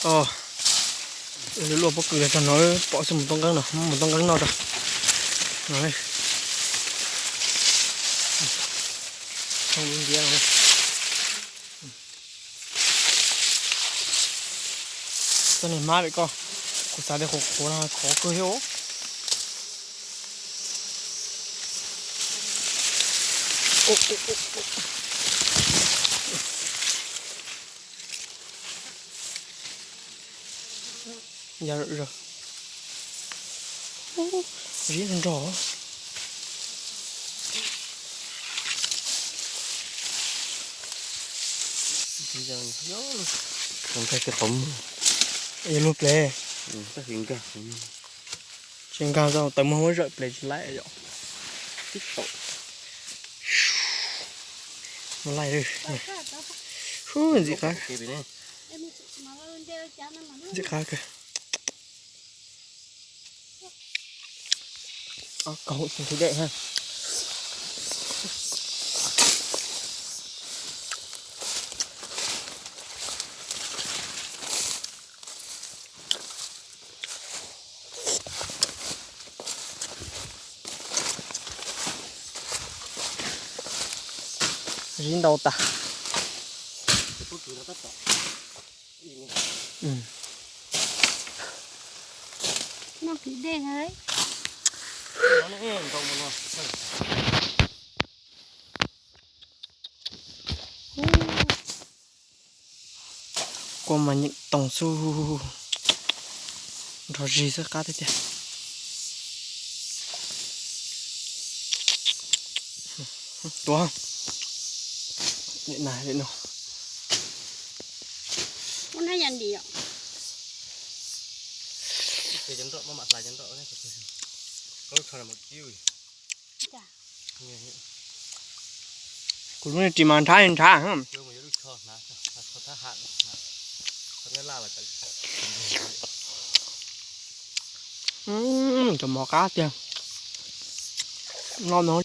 Os, luaj pob kws los txog no, pom xwb mus tau nqeeb no, mus tau nqeeb no tag. No, txhob lub ntiab no. Txhob niag hmab pem koj, kuv xav tias qhuav qhuav no khov kawg thiab os. Ya, zib nrog nrog. Nkag kiag qhov muag. Yog luag ple. Tsis nkag tau, taws muag muab zawm ple tsis laib yom. Tib taum. Mus laij. Ntxim qab. Ntxim qab kawg. Kaug tus dej ha. Zib ntau tas. Noj kwv dej na. Kua mas nyeem toog xwb, nrog zig xwb qab tiag tiag. Tuav. Ua na ya nti os. Kuv lub niag ris mas nrhab nrhab. Cov mov qab tiag. Noj no.